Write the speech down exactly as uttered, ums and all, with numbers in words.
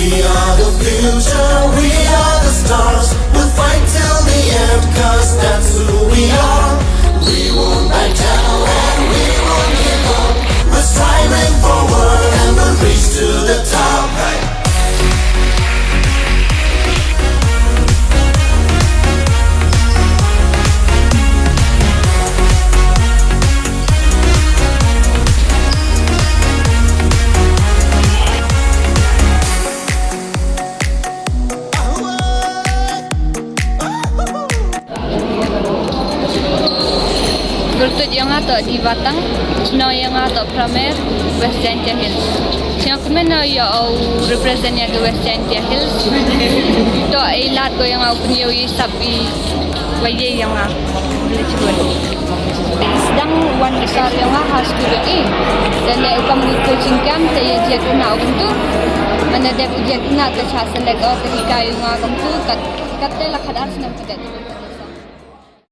We are the future, we are the stars. We'll fight till the end, 'cause that's who we are. We won't back down and we won't give up. We're striving forward and we'll reach to the top. Hey. Kyrteng jong nga toh Diva Tang, chnong jong nga toh Pramer, West Jaintia Hills. Sngewkmen ïa u represent ïa ka West Jaintia Hills. Toh i lad ko jong nga u pynïoh i sap i wa ye jong nga. Sdang wan ka sar jong nga ha skul i. Te leh u kam u coaching camp te ïa jied khynnah u kumtu. Mane dep u jied khynnah te sha select o te hikai u nga kumtu kat kat te la khatar snem te.